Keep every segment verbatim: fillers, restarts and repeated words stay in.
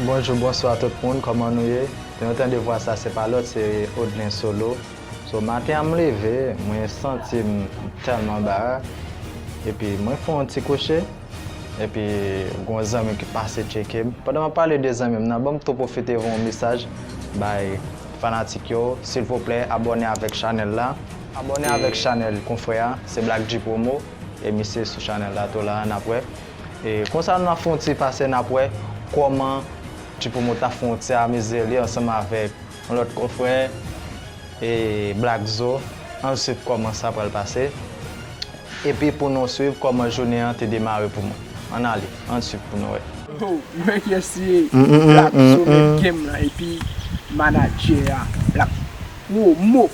Bonjou, bonswa tout moun, kòman nou ye? Jan nou tande vwa sa, se pa lòt, se Odlin Solo. So, maten an m leve, mwen santi m tèlman ba, epi mwen fè yon ti kouche, epi gon zanmi ki pase tcheke m. Pandan m ap pale de zanmi m nan, ban m tou pwofite voye yon mesaj bay fanatik yo, silvouplè, abòne avèk chanèl la. Abòne avèk chanèl konfrè a, se Black G Promo, e misye sou chanèl la tou la, n ap wè. E konsa nou ap fè yon ti pase, n ap wè kòman G Promo t ap fè yon ti amize li ansanm avèk yon lòt konfrè, e Black Zo. Ann swiv kòman sa pral pase. Epi pou nou swiv kòman jounen an te demare pou mwen. Ann ale, ann swiv pou nou wè. Oh, mwen kiyès li ye? Black Zo met game lan, epi manadjè a, Black Promo.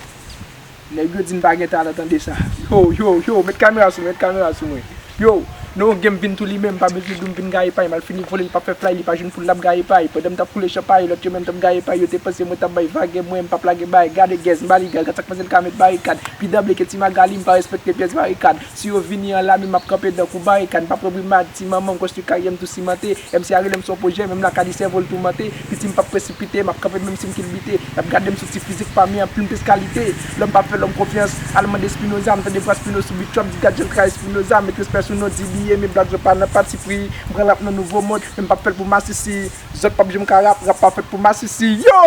Nèg yo di n pa gen talan, tande sa. Yo, yo, yo, met kamera sou mwen, met kamera sou mwen. Yo, non, game vin tou li menm, pa bezwen di m vin gaye pay, mal fini vole, li pa fè fly, li pa jwenn foul, l ap gaye pay. Pandan m t ap koule chanpay, lòt yo menm t ap gaye pay, yo te panse mwen t ap bay vag, mwen m p ap lage bay. Gade gèz, m ba li gaz, gad sa k pase l ka met barikad. Pi danble ke ti Magali, m pa respekte pyès barikad. Si yo vini an lame, m ap kanpe dan kou barikad. M p ap pran brimad, ti manman m konstwi karyè m tou simante. M C a rele m se yon pwojè, menm lakali sèvo l toumante. Piti m p ap presipite, m ap kanpe menm si m kilbite. Y ap gade m sou ti fizik pa m, men anpil m plis kalite. Lòm pa fè lòm konfyans, al mande Spinoza. M tande vwa Spino sou beat trap, di gad jan l trayi Spinoza. Met respè sou non D B A, men Black Zo pa nan patipri. M pran rap nan nouvo mòd, men m p ap fè l pou masisi. Zòt p ap janm ka rap, rap pa fèt pou masisi. Yo!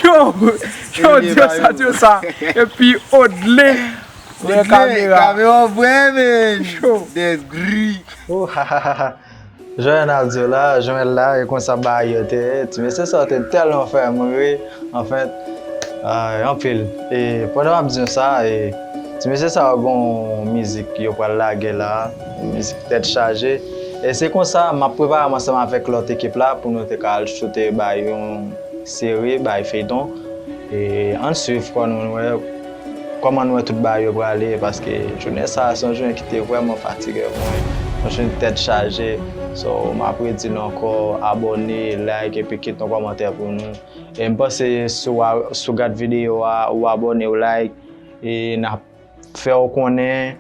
Yo! Yo, di yo sa, di yo sa. Epi Odlin. Kamera. Kamera vre, men. Yo. Des gri. Oh, ha, ha, ha, ha. Jan n ap di w la, jan w la, e konsa bagay yo te ye. Ti mesye sa yo te tèlman fè m ri, anfèt, ay, anpil. E pandan m ap di w sa, e, ti mesye sa yo gon mizik yo pral lage la, mizik tèt chaje. E se konsa, m ap prepare m ansanm avèk lòt ekip la pou nou te ka al choute bay yon seri, bay feyton. E ann swiv kò nou, nou wè kòman nou wè tout bagay yo prale, paske jounen sa a se yon jounen ki te vrèman fatige pou mwen, yon jounen tèt chaje. So, m ap redi nou ankò, abòne, like, epi kite yon kòmantè pou nou. E m panse si w a, si w gad videyo a, ou abòne, ou like, e n ap fè w konnen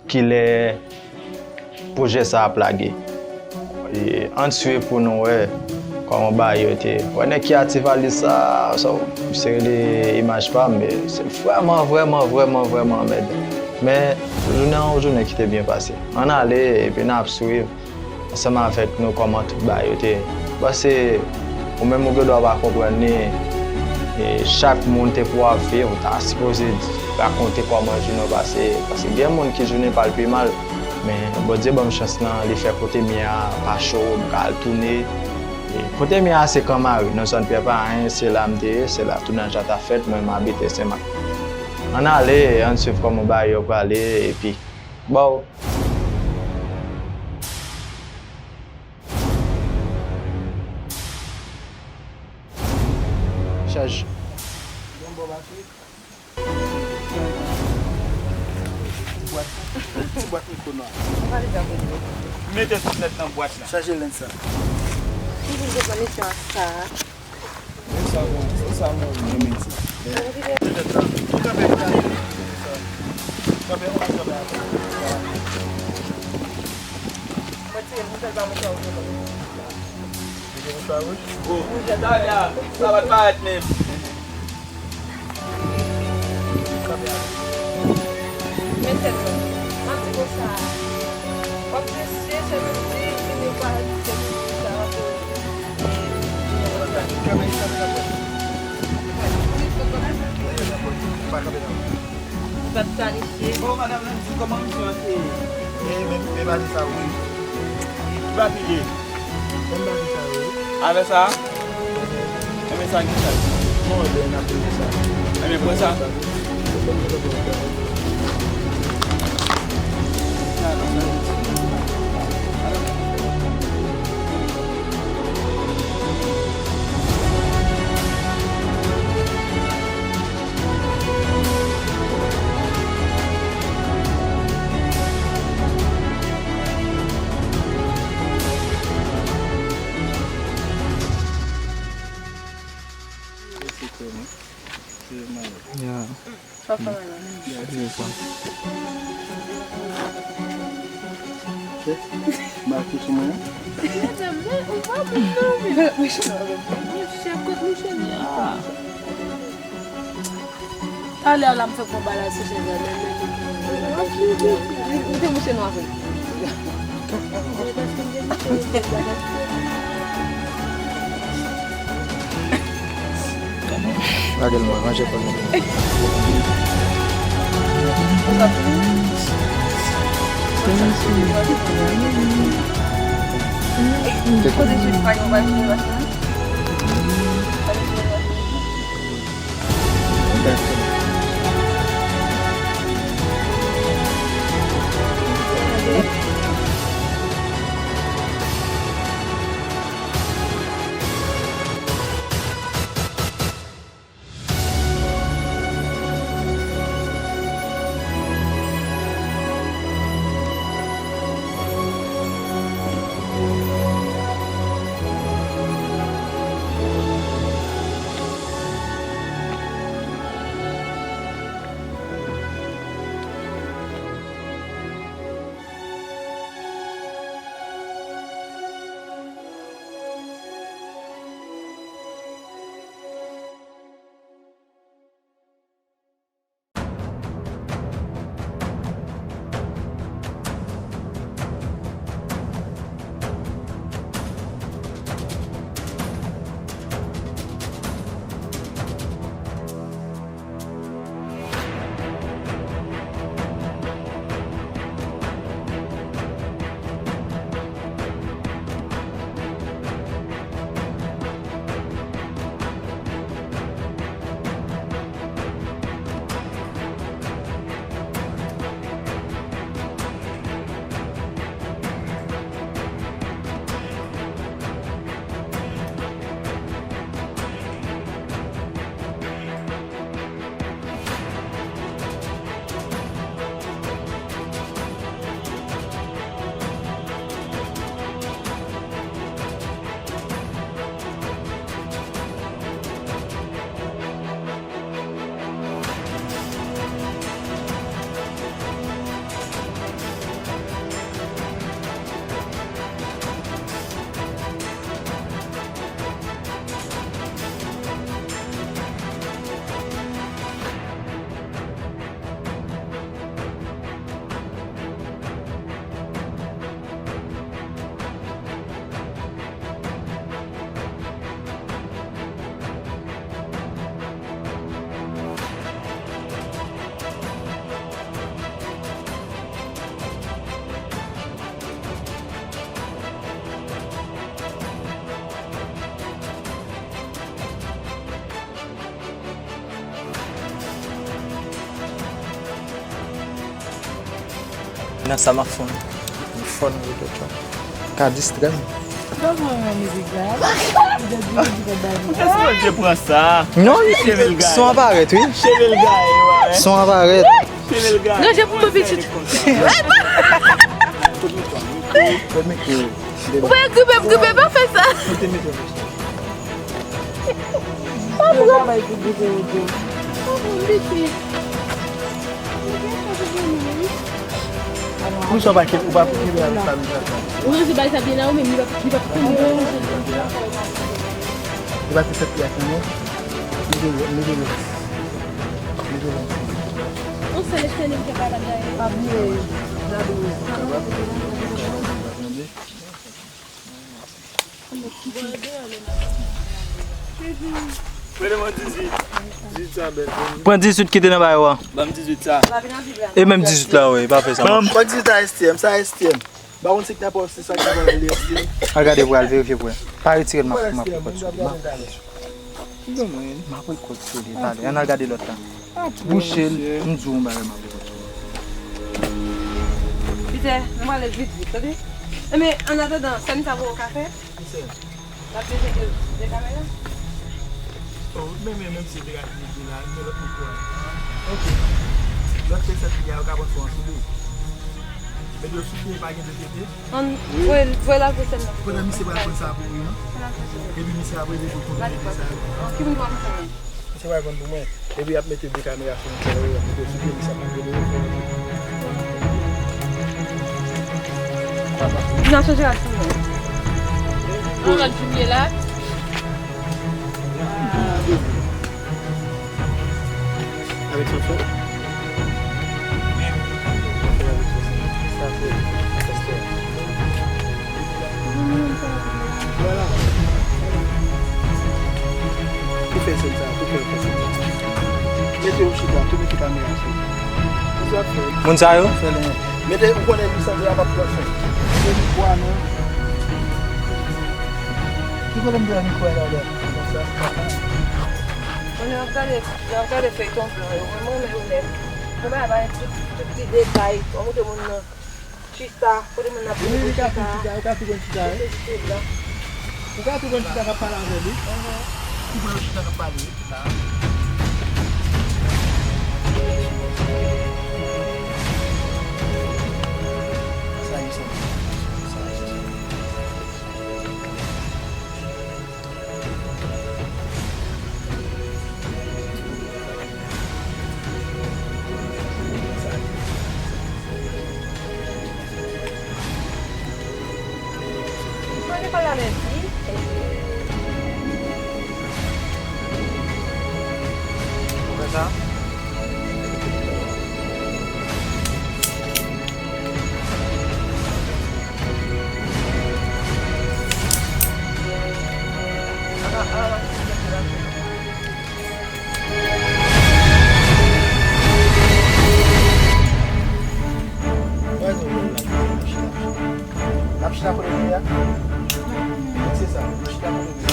kilè pwojè sa ap lage. E, ann swiv pou nou wè kòman bagay yo te ye. Wè nèg ki atif a lis sa, sa, misye rele Imaj Pa M, men se vrèman, vrèman, vrèman, vrèman anmèdan. Men, jounen an, yon jounen ki te byen pase. Ann ale, epi n ap swiv ansanm avèk nou kòman tout bagay yo te ye. Paske ou menm ou gen dwa pa konprann li, e chak moun te pou ap viv, ou ta sipoze rakonte kòman jounen w pase. Paske gen moun ki jounen pa l pi mal, men Bondye ban m chans lan, li fè kote m ye a pa cho, m ka al tounen. E kote m ye a se Kanmari, nan zòn Pyè Payen, se la m te ye, se la tounaj la ta fèt, mwen m abite Senmak. Ann ale, ann swiv kòman bagay yo prale, epi, baw. Chaj. Yon bò batri. Bwat. Ti bwat mikwo nwa. Mete tout nèt nan bwat la. Chaje lenn sa. Ki vin pou pran misyon ak sa a? Men sa bon, men sa bon, men men sa. Mwen tire l pou sèl pa mwen sa ou. Mwen tire l pou sa, wi. Bon, sa va, sa va t parèt menm. Men sèlman, m ap di konsa, w ap mesye, se nou di, vini pa di se pou sa, Ou pa t planifye. Bon, madanm nan di kòman misye an te ye? E, men, men bagay sa, wi. Ki batri ye? Menm bagay sa, wi. Avè sa? Enben sa ki sa? Bon, enben, n ap peye sa. Enben, pran sa. Ya. Sa fè mwen la. Madanm, men, ou pa moun non, men. Mouche, mouche, kot mouche li a? Talè a la m fè konba la sou chèz la, men, men, men. Mete mouche nou avè l. Lage l mwen, ranje kò l. Kote Jis pa gen machin, machin? Nan sa m ap fè, m fò nan reto tchò. Ka distrè m. Kòman yon mizik la? Ou te sipoze pran sa. Non, son an parèt, wi. Cheve l gaye, wi. Son an parèt. Cheve l gaye. Ranje pou mwen pitit. Ou pa gripe m, gripe, pa fè sa. Pa pran. Pa pran pitit. Poukisa w pa kenbe, ou pa kenbe avèk sa, Louisa? Ou ranje bay sa byen la, ou menm, li pa, li pa konn ranje. Li pa te fèt pou y a konnen. Li te, li te, li te. On sèl etènèl ki pa la gaye. Pa bliye, Dadou. Pran dizuit ki te nan bayo a. Ban m dizuit sa. E menm dizuit la, wi, pa fè sa. Ban m. Pran dizuit a S T M, sa S T M. Ba yon ti knapò, se sa k ap pale de S T M. Al gade pou al verifye pou wè. Pa retire l, m ap, m ap rekòt sou li. M ap rekòt sou li. M ap rekòt sou li talè. Ann al gade lòt la. Bouche l, m di w yon bagay m ap di w. Pita, nou prale vit vit, tande? Enben, annatandan, sèn sa pou w ka fè? N ap bezwen de, de kamera? Oh, men, men, menm si te ka vin la, men lòt mikwo a. Ok. Lòt te sèt li a, yo ka pran sou an sou de. Mete yo sou pye, pa gen de tete. Ann voye, voye l al pou sèn nan. Pandan misye pral pran sa pou ou, non? Epi misye ap rele pou l konfime sa. Ki moun ki pral pran sèn nan? Misye pral pran pou mwen. Epi y ap mete de kamera sou mwen, y ap mete yo sou pye, misye ap mete yo. Di nan chanje rad pou mwen. Yon lòt jimye la. Avèk sa fè? Sa fè. Vwala. Pou fè sèn sa, pou fè, fè sèn sa. Mete yo chita, tou mete kamera sou. Kisa w ap fè? Moun sa yo? Fè lè. Mete, ou konnen li sanble a p ap pran fè. Se li bwa non. Ki kote m te wè mikwo a la, la? Konsa. Mwen ap gade, ap gade feyton blan yo. Mwen, mwen renmen yo nèt. Mwen pa bay tout, tout ti detay. Mwen montre moun nan. Chita, kote moun nan ap. Wi, li ka tou chita, ou ka tou konn chita, wi. Ou ka tou konn chita k ap pale avè li. Tou pran yo chita k ap pale, wi. Sa. Sa, li sanble. Sa, li sanble. Mwen te pale avè fi. Ou fè sa? L ap chita kote li ye a? Se sa, chita kote li ye.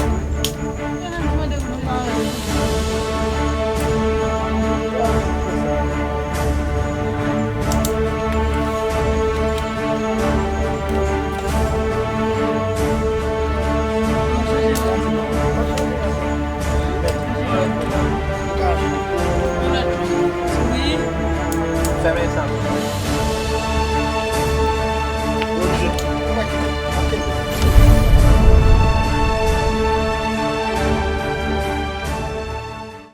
Fèmen sa.